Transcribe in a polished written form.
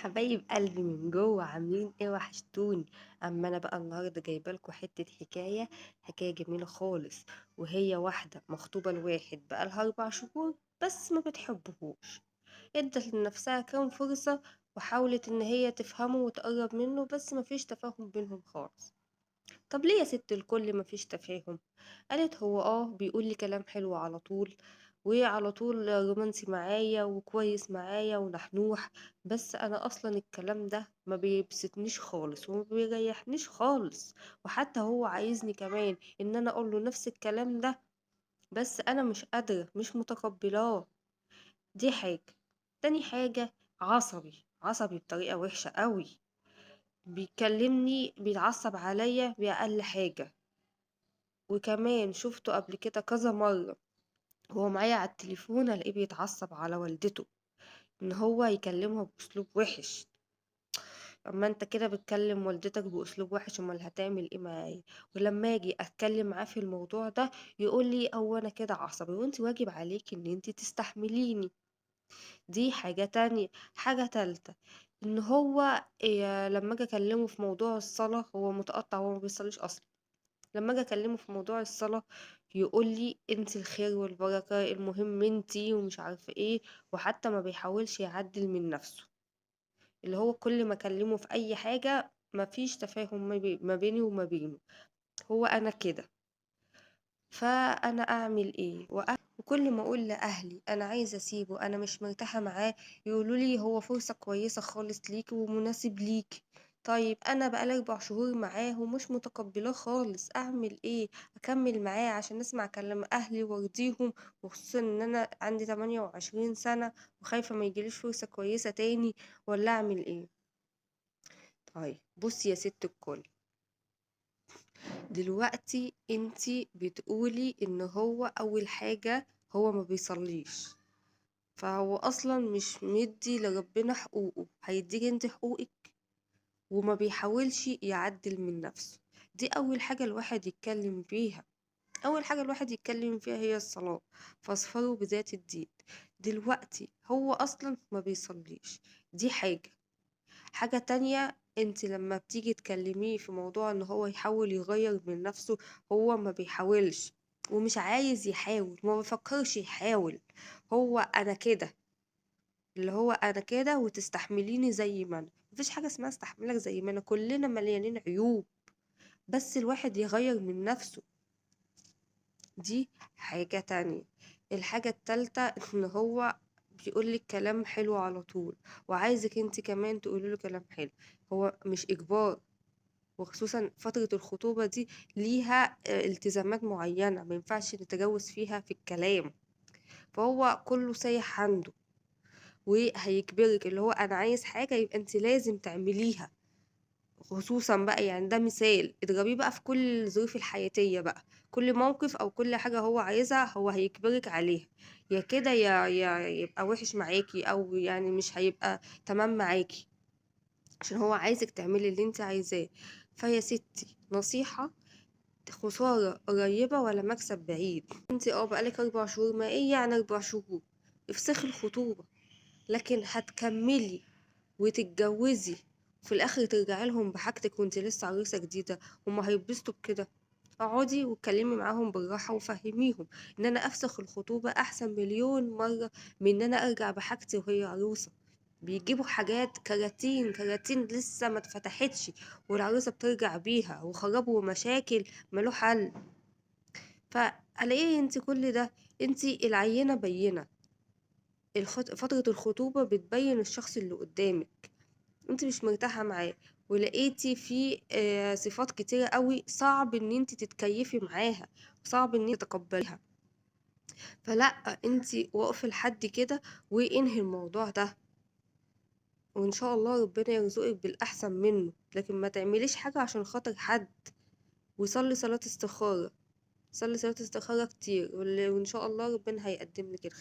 حبايب قلبي من جوه عاملين ايه؟ وحشتوني. اما انا بقى النهارده جايبه لكم حتة حكاية، حكاية جميلة خالص، وهي واحدة مخطوبه لواحد بقالها 4 شهور بس ما بتحبهوش. ادت لنفسها كام فرصة وحاولت ان هي تفهمه وتقرب منه، بس مفيش تفاهم بينهم خالص. طب ليه يا ست الكل مفيش تفاهم؟ قالت هو بيقول لي كلام حلو على طول، وعلى طول رومانسي معايا وكويس معايا ونحنوح، بس انا اصلا الكلام ده ما بيبسطنيش خالص وما بيريحنيش خالص، وحتى هو عايزني كمان ان انا اقول له نفس الكلام ده، بس انا مش قادرة، مش متقبلاه. دي حاجة. تاني حاجة، عصبي، عصبي بطريقة وحشة قوي، بيكلمني بيتعصب عليا بأقل حاجة. وكمان شفته قبل كده كذا مرة هو معايا على التليفون الاقيه بيتعصب على والدته ان هو يكلمها باسلوب وحش. اما انت كده بتكلم والدتك باسلوب وحش، امال هتعمل ايه معايا؟ ولما اجي اتكلم معاه في الموضوع ده يقول لي هو انا كده عصبي وانت واجب عليك ان انت تستحمليني. دي حاجة تانية. حاجة تالتة، ان هو لما اجي اكلمه في موضوع الصلاة هو متقطع، هو ما بيصليش اصلا. لما اجي اكلمه في موضوع الصلاة يقول لي انت الخير والبركة، المهم انت ومش عارفة ايه، وحتى ما بيحاولش يعدل من نفسه. اللي هو كل ما اكلمه في اي حاجة ما فيش تفاهم ما بيني وما بينه، هو انا كده، فانا اعمل ايه؟ وكل ما اقول لاهلي انا عايزه اسيبه، انا مش مرتاحة معاه، يقولوا لي هو فرصة كويسة خالص ليكي ومناسب ليكي. طيب انا بقالي 4 شهور معاه ومش متقبلاه خالص، اعمل ايه؟ اكمل معاه عشان اسمع كلام اهلي وارضيهم، وخصوصا ان انا عندي 28 سنة وخايفة ما يجيليش فرصة كويسة تاني، ولا اعمل ايه؟ طيب بصي يا ست الكل، دلوقتي انتي بتقولي ان هو اول حاجة هو ما بيصليش، فهو اصلا مش مدي لربنا حقوقه، هيديك انتي حقوقك، وما بيحاولش يعدل من نفسه. دي اول حاجة الواحد يتكلم فيها. اول حاجة الواحد يتكلم فيها هي الصلاة، فاصفروا بذات الدين. دلوقتي هو اصلا ما بيصليش، دي حاجة. حاجة تانية، انت لما بتيجي تكلميه في موضوع ان هو يحاول يغير من نفسه، هو ما بيحاولش ومش عايز يحاول، ما بيفكرش يحاول، هو انا كده، اللي هو انا كده وتستحمليني زي ما انا. مفيش حاجة اسمها استحملك زي ما انا، كلنا مليانين عيوب، بس الواحد يغير من نفسه. دي حاجة تانية. الحاجة التالتة، ان هو بيقولك كلام حلو على طول وعايزك انت كمان تقولي له كلام حلو، هو مش اجبار، وخصوصا فترة الخطوبة دي ليها التزامات معينة ما ينفعش نتجاوز فيها في الكلام، فهو كله سايح عنده وهيجبرك، اللي هو انا عايز حاجة يبقى انت لازم تعمليها. خصوصا بقى ده مثال اضربيه بقى في كل الظروف الحياتية بقى، كل موقف او كل حاجة هو عايزها هو هيجبرك عليها، يا كده يا يبقى وحش معاكي، او مش هيبقى تمام معاكي، عشان هو عايزك تعملي اللي انت عايزاه. فيا ستي نصيحة، خسارة قريبة ولا مكسب بعيد. انت بقالك 4 شهور، ما ايه يعني 4 شهور؟ افسخي الخطوبة، لكن هتكملي وتتجوزي وفي الاخر ترجعي لهم بحاجتك وانت لسه عروسة جديدة، هما هيتبسطوا بكده. اقعدي واتكلمي معاهم بالراحة وفهميهم ان انا افسخ الخطوبة احسن مليون مرة من ان انا ارجع بحاجتي وهي عروسة. بيجيبوا حاجات كراتين كراتين لسه ما اتفتحتش والعروسة بترجع بيها، وخربوا مشاكل ملو حل. فعلى ايه انت كل ده؟ انت العينة بينة، فترة الخطوبة بتبين الشخص اللي قدامك، انت مش مرتاحة معاه ولقيتي فيه صفات كتيرة قوي صعب ان انت تتكيفي معاها، صعب ان انت تتقبليها، فلا انت واقفة لحد كده وانهي الموضوع ده، وان شاء الله ربنا يرزقك بالاحسن منه، لكن ما تعمليش حاجة عشان خاطر حد. وصلي صلاة استخارة، صلي صلاة استخارة كتير، وان شاء الله ربنا هيقدم لك الخير.